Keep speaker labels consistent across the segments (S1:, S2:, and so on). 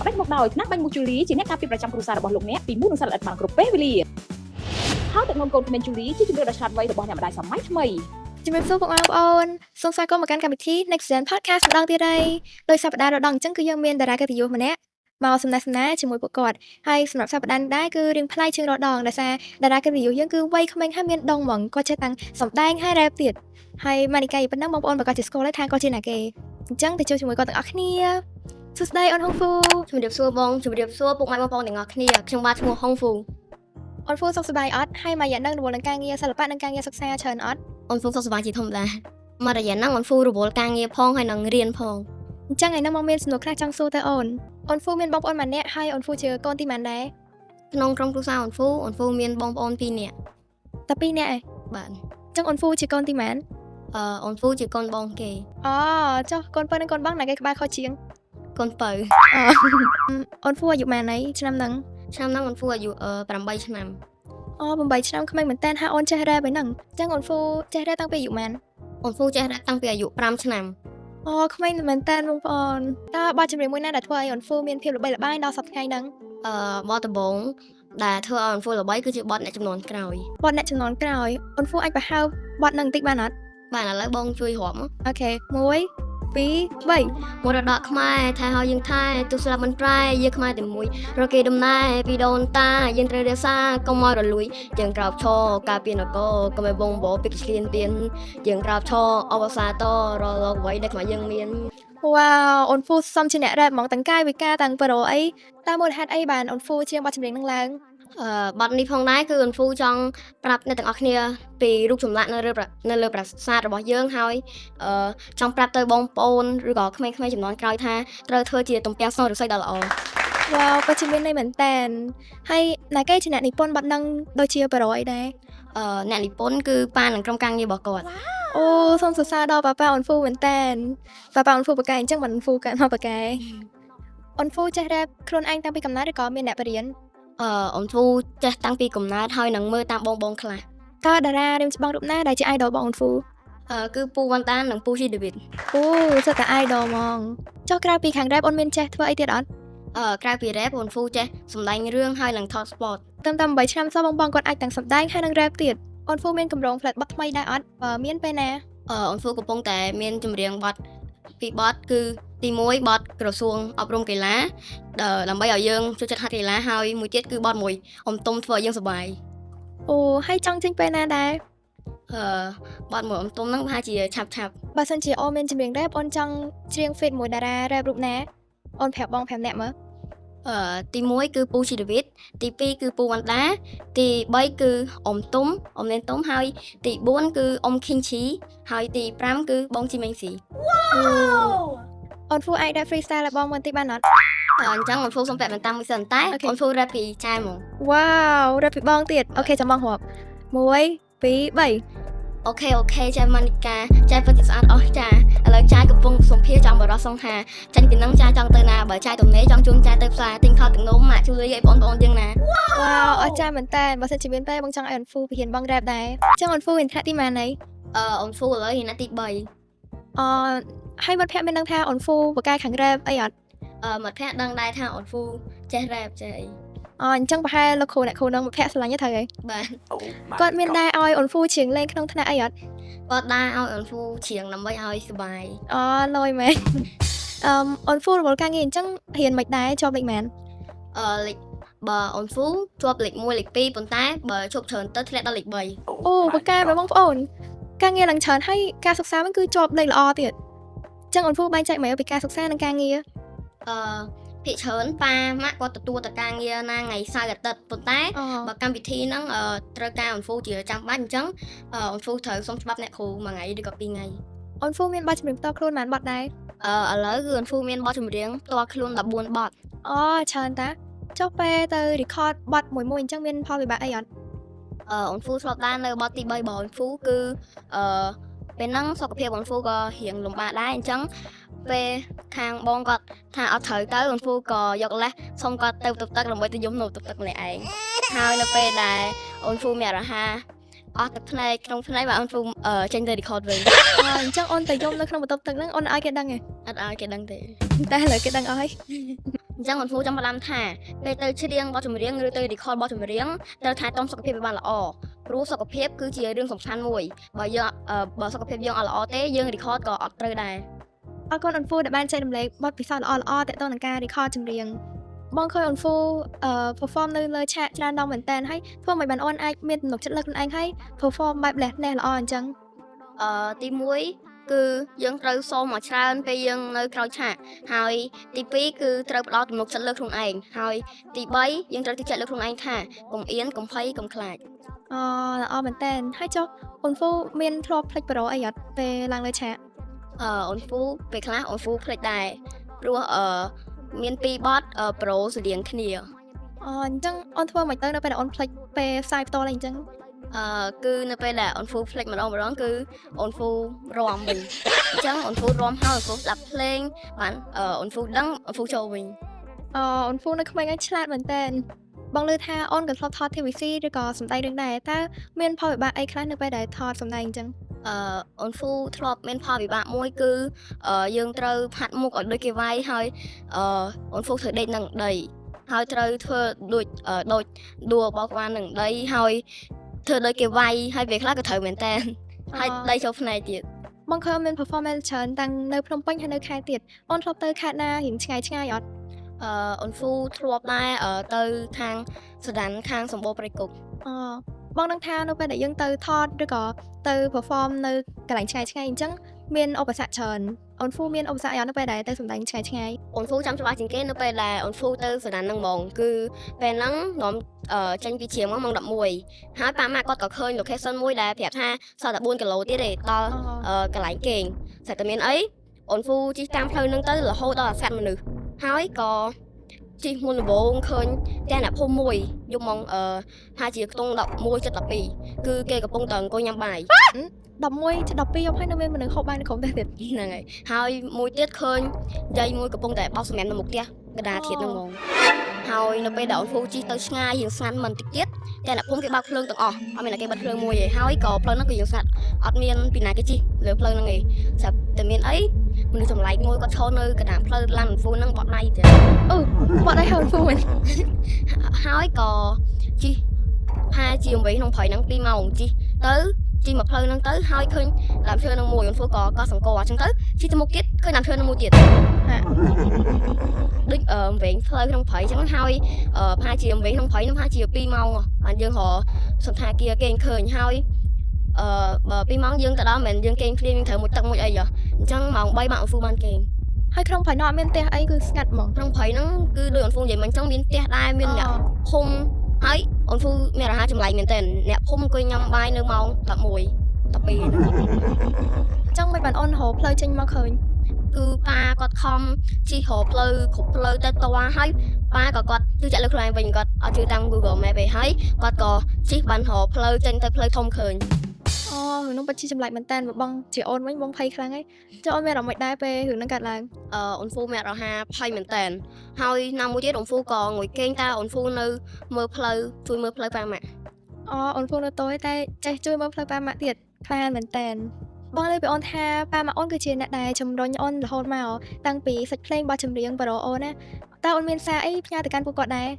S1: ផ្ដាច់មកដោយថ្នាំបាញ់មូជូលីជាអ្នកការពារប្រចាំគ្រួសាររបស់លោកអ្នកពីមូសនិងសត្វល្អិតបានគ្រប់ពេលវេលាហើយទឹកនោមកូនក្មេងជូលីជាជម្រើសដ៏ឆ្លាតវៃរបស់អ្នកម្ដាយសម័យថ្មី។
S2: ជំរាបសួរពុកម៉ែបងប្អូនសូមស្វាគមន៍មកកាន់កម្មវិធី Next Gen Podcast ម្ដងទៀតហើយដោយសប្តាហ៍រដងអញ្ចឹងគឺយើងមានតារាកិត្តិយសម្នាក់មកសំណេះសំណាលជាមួយពួកគាត់ហើយសម្រាប់សប្តាហ៍នេះដែរគឺរៀងប្លែកជាងរដងដោយសារតារាកិត្តិយសយើងគឺវ័យក្មេងហើយមានដងហ្មងគាត់ចេះតាំងសម្ដែងហើយរ៉េបទៀតហើយម៉ានីកាយប៉ុណ្ណឹងបងប្អូនប្រកាសជាស្គាល់ហើយថាគាត់ជាណាគេអញ្ចឹងទៅជួបជាមួយគាត់ទាំងអស់គ្នាសួស្តីអូនហុងហ្វូ។
S3: ជំរាបសួរបងជំរាបសួរពុកម៉ែបងប្អូនទាំងអស់គ្នាខ្ញុំបាទឈ្មោះហុងហ្វូ។
S2: អូនហ្វូសុខសប្បាយអត់ហើយមួយរយៈហ្នឹងរវល់នឹងការងារសិល្បៈនិងការងារសិក្សាច្រើនអត់?
S3: អូនហ្វូសុខសប្បាយជាធម្មតាមករយៈហ្នឹងអូនហ្វូរវល់ការងារផងហើយនឹងរៀនផង។
S2: អញ្ចឹងថ្ងៃហ្នឹងមកមានសំណួរខ្លះចង់សួរទៅអូនអូនហ្វូមានបងប្អូនម្នាក់ហើយអូនហ្វូជាកូនទីម៉ានដែរ?
S3: ក្នុងក្រុមគ្រួសារអូនហ្វូអូនហ្វូមានបងប្អូន2នាក់។
S2: តែពីរនាក់ឯង?
S3: បាទ។
S2: អញ្ចឹងអូនហ្វូជាកូនទីម៉ាន?
S3: អូនហ្វូជាកូនបងគេ។
S2: អូចុះកូនពៅនិងកូនបងណាគេក្បាលខុសជាង?
S3: កូនពៅ។
S2: អូអូនហ្វូអាយុម៉ានហើយឆ្នាំហ្នឹង?
S3: ឆ្នាំហ្នឹងអូនហ្វូអាយុ8ឆ្នាំ។
S2: អូ8ឆ្នាំក្មេងមែនតើហាអូនចេះរ៉េបហើយហ្នឹងអញ្ចឹងអូនហ្វូចេះរ៉េបតាំងពីអាយុម៉ាន?
S3: អូនហ្វូចេះរ៉េបតាំងពីអាយុ5ឆ្នាំ។
S2: អូក្មេងមែនតើបងប្អូនតើបទចម្រៀងមួយណាដែលធ្វើឲ្យអូនហ្វូមានភាពល្បីល្បាញដល់សប្តាហ៍ថ្ងៃហ្នឹង?
S3: បទដំបូងដែលធ្វើឲ្យអូនហ្វូល្បីគឺជាបទអ្នកជំនាន់ក្រោយ។
S2: បទអ្នកជំនាន់ក្រោយអូនហ្វូអាចប្រហើបទហ្នឹងបន្តិចបានអត់?
S3: បាទឥឡូវបងជួយរាប់មក។
S2: Okay 1 2 3
S3: មរតកខ្មែរថែឲ្យយើងថែទោះស្លាប់មិនប្រែយើងខ្មែរតែមួយរកគេដំណែពីដូនតាយើងត្រូវរក្សាកុំឲ្យរលួយយើងក្រោកឈរការពារនគរកុំឲ្យបងបោពីឆ្លៀនពៀនយើងក្រោកឈរអវសាតរលកអ្វីដែលខ្មែរយើងមាន។
S2: វ៉ាវអូនហ្វូសំជាអ្នករ៉េបហ្មងទាំងកាយវិការទាំងប្រូអីតើមូលហេតុអីបានអូនហ្វូជាងបទចម្រៀងហ្នឹងឡើង?
S3: បទនេះផងដែរគឺអូនហ្វូចង់ប្រាប់អ្នកទាំងអស់គ្នាពីរូបចម្លាក់នៅលើប្រាសាទរបស់យើងហើយចង់ប្រាប់ទៅបងប្អូនឬក៏ក្មេងៗជំនាន់ក្រោយថាត្រូវធ្វើជាទំពាំងស្នងឫស្សីដ៏ល្អ។
S2: វ៉ាវពិតជាមានន័យមែនតើហើយណាគេជាអ្នកនិពន្ធបទហ្នឹងដូចជាប្រូអីដែរ?
S3: អ្នកនិពន្ធគឺប៉ានិងក្រុមការងាររបស់គាត់។
S2: អូសូមសរសើរដល់ប៉ាប៉ាអូនហ្វូមែនតើប៉ាប៉ាអូនហ្វូបកែអញ្ចឹងបានអូនហ្វូកើតមកបកែអូនហ្វូចេះរ៉េបខ្លួនឯងតាំងពីកំណើតឬក៏មានអ្នកបរៀន?
S3: អូនហ្វូចេះតាំងពីកំណើតហើយនឹងមើលតាមបងបងខ្លះ។
S2: តើតារារៀមច្បងរូបណាដែលជា idol របស់អូនហ្វូ?
S3: គឺពូវ៉ាន់តានិងពូជីដេវីត។
S2: អូសុទ្ធតែ idol ហ្មងចុះក្រៅពីខាងរ៉េបអូនមានចេះធ្វើអីទៀតអត់?
S3: ក្រៅពី rap អូនហ្វូចេះសម្ដែងរឿងហើយនឹងថត spot។
S2: តាមតាម8ឆ្នាំសោះបងបងគាត់អាចទាំងសម្ដែងហើយនិងរ៉េបទៀតអូនហ្វូមានកម្រងផ្លិតបទថ្មីដែរអត់បើមានពេលណា?
S3: អូនហ្វូកំពុងតែមានចម្រៀងបទពីរបទគឺទី1បទក្រសួងអប់រំកីឡាដើម្បីឲ្យយើងចូលចិត្តហាត់កីឡាហើយមួយទៀតគឺបទមួយអ៊ំទុំធ្វើឲ្យយើងសប្បាយ។
S2: អូហើយចង់ចេញពេលណាដែរ?
S3: បទមួយអ៊ំទុំហ្នឹងប្រហែលជាឆាប់ឆាប់។
S2: បើសិនជាអូនមានចម្រៀងរ៉េបអូនចង់ច្រៀង feat មួយតារារ៉េបរូបណាអូនប្រាប់បង5នាក់មើល។
S3: ទី1គឺពូជីដេវីតទី2គឺពូវ៉ាន់ដាទី3គឺអ៊ំទុំអ៊ំនេនទុំហើយទី4គឺអ៊ំឃីងឈីហើយទី5គឺបងជីមេងស៊ី។
S2: អូនហ្វូអាច rap freestyle ឲ្យបងមើលបន្តិចបានអត់?
S3: អញ្ចឹងអូនហ្វូសុំពាក់បន្តមួយសិនតែ
S2: Okay.
S3: អូនហ្វូ rap ពីចែហ្មង។
S2: វ៉ាវ rap ពីបងទៀត okay ចាំបងរាប់1 2 3
S3: Okay okay ចែម៉ានីកាចែពិតជាស្អាតអស់ចាឥឡូវចែកំពុងសម្ភារចង់បរោះសង្ហាចាញ់ពីនឹងចែចង់ទៅណាបើចែទំនេរចង់ជូនចែទៅផ្សារទិញខោទាំងនំម៉ាក់ជួយឲ្យបងប្អូនយើងណា។
S2: វ៉ាវអស្ចារ្យមែនតើបើសិនជាមានពេលបងចង់ឲ្យអូនហ្វូបរៀនបង rap ដែរអញ្ចឹងអូនហ្វូរៀនថ្នាក់ទីម៉ានអី?
S3: អូនហ្វូឥឡូវរៀនថ្នាក់ទី3។
S2: អហើយមិត្តភក្តិមានដឹងថាអូនហ្វូបកកែខាង rap អីអត់?
S3: មិត្តភក្តិដឹងដែរថាអូនហ្វូចេះ rap ចេះអី។
S2: អូអញ្ចឹងប្រហែលលោកគ្រូអ្នកគ្រូនឹងមិត្តភក្តិស្រឡាញ់ទៅហើយ?
S3: បាទ។
S2: គាត់មានដែរឲ្យអូនហ្វូច្រៀងលេងក្នុងថ្នាក់អីអត់?
S3: គាត់ដែរឲ្យអូនហ្វូច្រៀងដើម្បីឲ្យសប្បាយ។
S2: អូលយមែនអូនហ្វូរវល់ការងារអញ្ចឹងរៀនមិនដែរជាប់លេខម៉ាន?
S3: លេខបើអូនហ្វូជាប់លេខ1លេខ2ប៉ុន្តែបើជប់ច្រើនទៅធ្លាក់ដល់លេខ3។
S2: អូបកកែមែនបងប្អូនការងារឡើងច្រើនហើយការសិក្សាវិញគឺជាប់លេខល្អទៀតអញ្ចឹងអូនហ្វូបែងចែកមកពីការសិក្សានិងការងារ?
S3: ភាគច្រើនប៉ាម៉ាក់គាត់ទទួលតែការងារណាថ្ងៃសៅរ៍អាទិត្យប៉ុន្តែ
S2: អូ
S3: បើកម្មវិធីហ្នឹងត្រូវការអូនហ្វូជាចាំបាច់អញ្ចឹងអូនហ្វូត្រូវសុំច្បាប់អ្នកគ្រូមួយថ្ងៃឬក៏ពីរថ្ងៃ។
S2: អូនហ្វូមានបទចម្រៀងផ្ទាល់ខ្លួនប៉ុន្មានបទដែរ?
S3: ឥឡូវគឺអូនហ្វូមានបទចម្រៀងផ្ទាល់ខ្លួន14បទ។
S2: អូច្រើនតាចុះពេលទៅ record បទមួយមួយអញ្ចឹងមានផលវិបាកអីអត់?
S3: អូនហ្វូធ្លាប់ដែរនៅបទទី3របស់អូនហ្វូគឺពេលហ្នឹងសុខភាពអូនហ្វូក៏រៀងលំបាកដែរអញ្ចឹងពេលខាងបងគាត់ថាអត់ត្រូវទៅអូនហ្វូក៏យកលេសសុំគាត់ទៅបន្ទប់ទឹកដើម្បីទៅយំនៅបន្ទប់ទឹកម្នាក់ឯងហើយនៅពេលដែលអូនហ្វូមានអារម្មណ៍អស់ទឹកភ្នែកក្នុងភ្នែកបាទអូនហ្វូចេញទៅ record វិញ។
S2: អូអញ្ចឹងអូនទៅយំនៅក្នុងបន្ទប់ទឹកហ្នឹងអូនឲ្យគេដឹងទេ?
S3: អត់ឲ្យគេដឹងទេ។
S2: តែឥឡូវគេដឹងអស់ហើយ។
S3: អញ្ចឹងអូនហ្វូចង់ផ្ដាំថាពេលទៅច្រៀងបទចម្រៀងឬទៅ record បទចម្រៀងត្រូវថែទាំសុខភាពឲ្យបានល្អព្រោះសុខភាពគឺជារឿងសំខាន់មួយបើយើងបើសុខភាពយើងអត់ល្អទេយើង record ក៏អត់ត្រូវដែរ។
S2: អរគុណអូនហ្វូដែលបានចែករំលែកបទពិសោធន៍ល្អៗទាក់ទងនឹងការ record ចម្រៀងបងឃើញអូនហ្វូperform នៅលើឆាកច្រើនដងមែនតើហើយធ្វើមិនបានអូនអាចមានទំនុកចិត្តលើខ្លួនឯងហើយ perform បែបលះនះល្អអញ្ចឹង?
S3: ទី1គឺយើងត្រូវសូមមកច្រើនពេលយើងនៅក្រោយឆាកហើយទី2គឺត្រូវផ្ដោតទំនុកចិត្តលើខ្លួនឯងហើយទី3យើងត្រូវជឿជាក់លើខ្លួនឯងថាកុំអៀនកុំភ័យកុំខ្លាច។
S2: អូល្អមែនតើហើយចុះអូនហ្វូមានធ្លាប់ភ្លេចប្រូអីអត់ពេលឡើងលើឆាក?
S3: អូនហ្វូពេលខ្លះអូនហ្វូភ្លេចដែរព្រោះមានពីរបទប្រូស្រដៀងគ្នា។
S2: អូអញ្ចឹងអូនធ្វើមិនទៅនៅពេលដែលអូនភ្លេចពេលផ្សាយផ្ទាល់អីអញ្ចឹង?
S3: គឺនៅពេលដែលអូនហ្វូភ្លេចម្ដងម្ដងគឺអូនហ្វូរាំវិញអញ្ចឹងអូនហ្វូរាំហើយអូនហ្វូស្ដាប់ភ្លេងបានអូនហ្វូដឹងអូនហ្វូចូលវិញ។
S2: អូអូនហ្វូនៅក្មេងហើយឆ្លាតមែនតើបងឮថាអូនក៏ធ្លាប់ថត TVC ឬក៏សម្ដែងរឿងដែរតើមានផលវិបាកអីខ្លះនៅពេលដែលថតសម្ដែងអញ្ចឹង?
S3: អូនហ្វូធ្លាប់មានផលវិបាកមួយគឺយើងត្រូវផាត់មុខឲ្យដូចគេវាយហើយអូនហ្វូត្រូវដេកនឹងដីហើយត្រូវធ្វើដូចដួលបោកក្បាលនឹងដីហើយធ្វើដូចគេវាយហើយពេលខ្លះក៏ត្រូវមែនតើហើយដីចូលភ្នែកទៀត។
S2: បងឃើញមាន performance ច្រើនតាំងនៅភ្នំពេញហើយនៅខេត្តទៀតអូនធ្លាប់ទៅខេត្តណារៀងឆ្ងាយឆ្ងាយអត់?
S3: អូនហ្វូធ្លាប់ដែរទៅខាងសណ្ដានខាងសម្បូរព្រៃគុក។
S2: អូបងនឹងថានៅពេលដែលយើងទៅថតឬក៏ទៅ perform នៅកន្លែងឆ្ងាយឆ្ងាយអញ្ចឹងមានឧបសគ្គច្រើនអូនហ្វូមានឧបសគ្គអីអត់នៅពេលដែលទៅសម្ដែងឆ្ងាយឆ្ងាយ?
S3: អូនហ្វូចាំច្បាស់ជាងគេនៅពេលដែលអូនហ្វូទៅសណ្ដានហ្នឹងហ្មងគឺពេលហ្នឹងនាំចេញពីច្រៀងមកម៉ោង11ហើយប៉ាម៉ាក់គាត់ក៏ឃើញ location មួយដែលប្រាប់ថាសល់តែ4គីឡូទៀតទេដល់ កន្លែងគេងស្រាប់តែមានអីអូនហ្វូជិះតាមផ្លូវហ្នឹងទៅរហូតដល់អាស្កាត់មនុស្សហើយក៏ជិះមុនដំបូងឃើញផ្ទះអ្នកភូមិមួយយប់ម៉ោងហាជាខ្ទង់11:12គឺគេកំពុងតែអង្គុយញ៉ាំបាយ។
S2: 11ជិត12យប់ហើយនៅមានមនុស្សហូបបាយនៅក្រុមផ្ទះទៀត?
S3: ហ្នឹងហើយហើយមួយទៀតឃើញយាយមួយកំពុងតែបោកសម្រាមនៅមុខផ្ទះកណ្ដាលធាតហ្នឹងហ្មងហើយនៅពេលដែលអូនហ្វូជិះទៅឆ្ងាយរៀងស្ងាត់មិនតិចទៀតតែអ្នកភូមិគេបើកភ្លើងទាំងអស់អត់មានអ្នកគេបិទភ្លើងមួយទេហើយក៏ផ្លូវហ្នឹងក៏រៀងស្ងាត់អត់មានពីណាគេជិះលើផ្លូវហ្នឹងទេស្រាប់តែមានអីមនុស្សចម្លែកមួយគាត់ឈរនៅកណ្ដាលផ្លូវឡានអូនហ្វូហ្នឹងបត់ដៃទៀត
S2: អឺបត់ដៃហើយអូនហ្វូមែន?
S3: ហើយក៏ជិះហាជា8ក្នុងព្រៃហ្នឹង2ម៉ោងជិះទៅជិះមកផ្លូវហ្នឹងទៅហើយឃើញដើមឈើហ្នឹងមួយអូនហ្វូក៏ក៏សង្កល់អញ្ចឹងទៅជិះទៅមុខទៀតឃើញដើមឈើហ្នឹងមួយទៀតដូចវែងផ្លូវក្នុងព្រៃអញ្ចឹងហើយប្រហែលជាវែងក្នុងព្រៃហ្នឹងប្រហែលជា2ម៉ោងបានយើងរកសន្តាគារគេងឃើញហើយបើ2ម៉ោងយើងទៅដល់មិនមែនយើងគេងភ្លាមយើងត្រូវមួយទឹកមួយអីហ៎អញ្ចឹងម៉ោង3បានអូនហ្វូបានគេង។
S2: ហើយក្នុងព្រៃនោះអត់មានផ្ទះអីគឺស្ងាត់ហ្មង?
S3: ក្នុងព្រៃហ្នឹងគឺដូចអូនហ្វូនិយាយមិញអញ្ចឹងមានផ្ទះដែរមានអ្នកភូមិហើយអូនហ្វូមានអាហារចម្លែកមែនតើអ្នកភូមិអង្គុយញ៉ាំបាយនៅម៉ោង11 12ហ្នឹង
S2: អញ្ចឹងមិនបានអូនរកផ្លូវចេញមកឃើញ?
S3: គឺប៉ាគាត់ខំជិះរកផ្លូវគ្រប់ផ្លូវទៅតហើយប៉ាក៏គាត់ជឿជាក់លើខ្លួនឯងវិញគាត់អត់ជឿតាម Google Map ទេហើយគាត់ក៏ជិះបានរកផ្លូវចេញទៅផ្លូវធំឃើញ។
S2: អូរឿងនោះពិតជាចម្លែកមែនតើបើបងជាអូនវិញបងភ័យខ្លាំងហើយចុះអូនមានអារម្មណ៍មិនដែរពេលរឿងហ្នឹងកើតឡើង?
S3: អូនហ្វូមានអារម្មណ៍ថាភ័យមែនតើហើយណាមួយទៀតអូនហ្វូក៏ងួយគេងតើអូនហ្វូនៅមើលផ្លូវជួយមើលផ្លូវប៉ាម៉ាក់។
S2: អូអូនហ្វូនៅតូចតែចេះជួយមើលផ្លូវប៉ាម៉ាក់ទៀតខ្លាមែនតើបងលើពីអូនថាប៉ាម៉ាក់អូនគឺជាអ្នកដែលជំរុញអូនរហូតមកតាំងពីសាច់ភ្លេងបទចម្រៀងប្រូអូនណាតើអូនមានសារអីផ្ញើទៅកាន់ពួកគាត់ដែរ?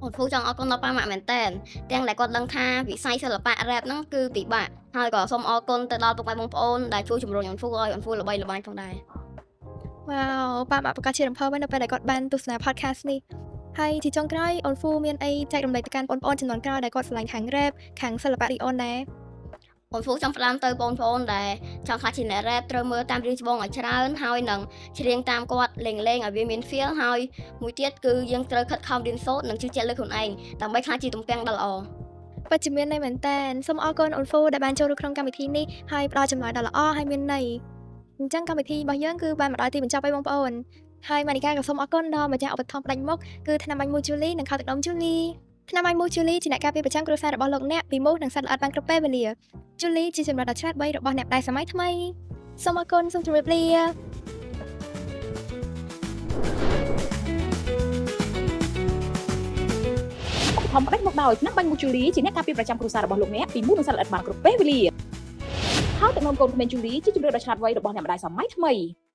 S3: អូនហ្វូចង់អរគុណដល់ប៉ាម៉ាក់មែនតើទាំងដែលគាត់ដឹងថាវិស័យសិល្បៈ rap ហ្នឹងគឺពិបាកហើយក៏សូមអរគុណទៅដល់ពុកម៉ែបងប្អូនដែលជួយជំរុញអូនហ្វូឲ្យអូនហ្វូល្បីល្បាញផងដែរ។
S2: វ៉ាវប៉ាម៉ាក់ប្រកាសជារំភើបហើយនៅពេលដែលគាត់បានទស្សនា podcast នេះហើយជាចុងក្រោយអូនហ្វូមានអីចែករំលែកទៅកាន់បងប្អូនជំនាន់ក្រោយដែលគាត់ស្រឡាញ់ខាង rap ខាងសិល្បៈរីអូនដែរ?
S3: អូនហ្វូចង់ផ្ដាំទៅបងប្អូនដែលចង់ក្លាយជាអ្នក rap ត្រូវមើលតាមរឿងច្បងឲ្យច្រើនហើយនឹងច្រៀងតាមគាត់លេងលេងឲ្យវាមាន feel ហើយមួយទៀតគឺយើងត្រូវខិតខំរៀនសូត្រនិងជឿជាក់លើខ្លួនឯងដើម្បីក្លាយជាទំពាំងដ៏ល្អ។
S2: ពិតជាមានន័យមែនតើសូមអរគុណអូនហ្វូដែលបានចូលរួមក្នុងកម្មវិធីនេះហើយផ្ដល់ចម្លើយដ៏ល្អហើយមានន័យអញ្ចឹងកម្មវិធីរបស់យើងគឺបានមកដល់ទីបញ្ចប់ហើយបងប្អូនហើយម៉ានីកាក៏សូមអរគុណដល់ម្ចាស់ឧបត្ថម្ភផ្ដាច់មុខគឺថ្នាំបាញ់មូសជូលីនិងខោទឹកដុំជូលីថ្នាំបាញ់មូសជូលីជាអ្នកការពារប្រចាំគ្រួសាររបស់លោកអ្នកពីមូសនិងសត្វល្អិតបានគ្រប់ពេលវេលាជូលីជាសម្រាប់ដ៏ឆ្លាតវៃរបស់អ្នកដៃសម័យថ្មីសូមអរគុណសូមជម្រាបលា។
S1: ឧបត្ថម្ភផ្ដាច់មុខដោយថ្នាំបាញ់មូជូលីជាអ្នកការពារប្រចាំគ្រួសាររបស់លោកអ្នកពីមូសនិងសត្វល្អិតបានគ្រប់ពេលវេលាហើយទឹកនោមកូនក្មេងជូលីជាជម្រើសដ៏ឆ្លាតវៃរបស់អ្នកម្ដាយសម័យថ្មី។